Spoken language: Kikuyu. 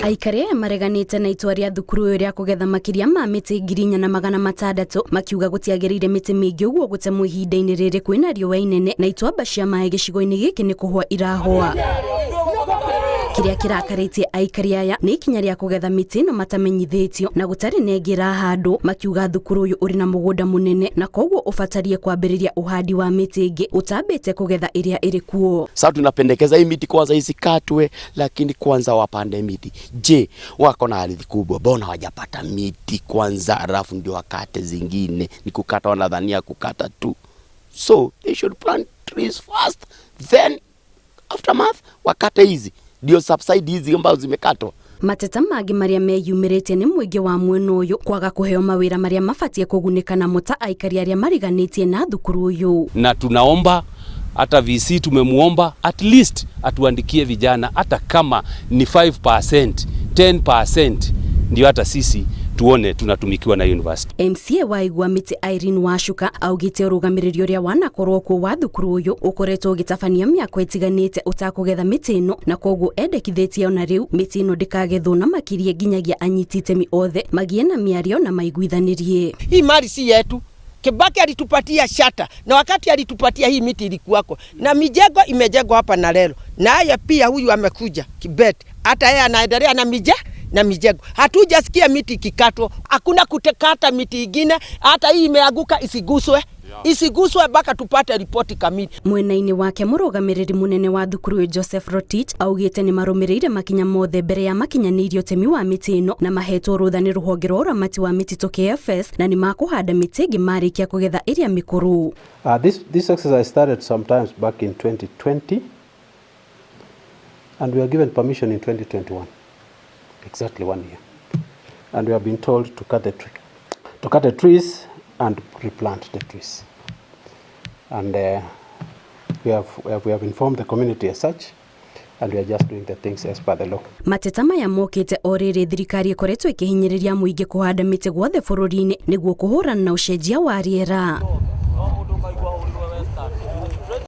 Aikari aya mareganĩte na itua rĩa thukuru ũyũ rĩa kũgetha makĩria ma mĩtĩ 4600, makiuga gũtiagĩrĩire mĩtĩ mĩingĩ ũguo gũtemwo ihinda-inĩ rĩrĩ kwĩna riũa inene na ituamba cia maĩ gĩcigo-inĩ gĩkĩ nĩ kũhwa irahũa. Kĩrĩa kĩrakarĩtie aikari aya nĩ ikinya rĩa kũgetha mĩtĩ ĩno matamenyithĩtio na gũtarĩ na ĩngĩ ĩrahandwo, makiuga thukuru ũyũ ũrĩ na mũgũnda mũnene na koguo ũbatarie kwambĩrĩria ũhandi wa mĩtĩ ĩngĩ ũtambĩte kũgetha ĩrĩa ĩrĩ kuo. Sasa tunapendekeza hii miti kwanza isikatwe, lakini kwanza wapande miti. Je, wako na ardhi kubwa, mbona hawajapata miti kwanza, alafu ndio wakate zingine? Ni kukata, wanadhania kukata tu, so they should plant trees first, then aftermath wakate hizi ndio subside hizi ambazo zimekatwa. Mateta mangĩ marĩa meyumĩrĩtie nĩ mũingĩ wa mwena ũyũ kwaga kũheo mawĩra marĩa mabatie kũgunĩka namo ta aikari arĩa mariganĩtie na thukuru ũyũ. Na tunaomba hata VC, tumemuomba at least atuandikie vijana hata kama ni 5%, 10%, ndio hata sisi tuone tunatumikiwa na university. MCA wa Igua Mĩtĩ Irene Wacuka augĩte ũrũgamĩrĩri ũrĩa wanakorwo kuo wa thukuru ũyũ ũkoretwo ũgĩtabanio mĩako ĩtiganĩte ũtakũgetha mĩtĩ ĩno, na koguo endekithĩtie ona rĩu mĩtĩ ĩno ndĩkagethwo na makĩria nginyagia anyiti itemi othe magĩe na mĩario na maiguithanĩrie. Hii mali si yetu. Kibaki alitupatia charter na wakati alitupatia hii miti ilikuwako na mijengo imejengwa hapa na lelo, naye pia huyu amekuja Kibet, hata yeye anaendelea na mijengo. Hatujasikia miti ikikatwa, hakuna kutekata miti ingine, hata hii imeanguka isiguswe, isiguswe mpaka tupate ripoti kamili. Mwena-inĩ wake, mũrũgamĩrĩri mũnene wa thukuru ũyũ Joseph Rotich augĩte nĩ marũmĩrĩire makinya mothe mbere ya makinyanĩirie ũtemi wa mĩtĩ ĩno na mahetwo rũtha nĩ rũhonge rwa ũramati wa mĩtitũ KFS, na nĩ makũhanda mĩtĩ ĩngĩ marĩkia kũgetha ĩrĩa mĩkũrũ. This exercise started sometimes back in 2020, and we were given permission in 2021, exactly one year. And we have been told to cut the trees and replant the trees. And we have informed the community as such, and we are just doing the things as per the law. Mateta maya mokĩte o rĩrĩ thirikari ĩkoretwo ĩkĩhinyĩrĩria mũingĩ kũhanda mĩtĩ guothe bũrũri-inĩ nĩguo kũhũrana na ũcenjia wa rĩera.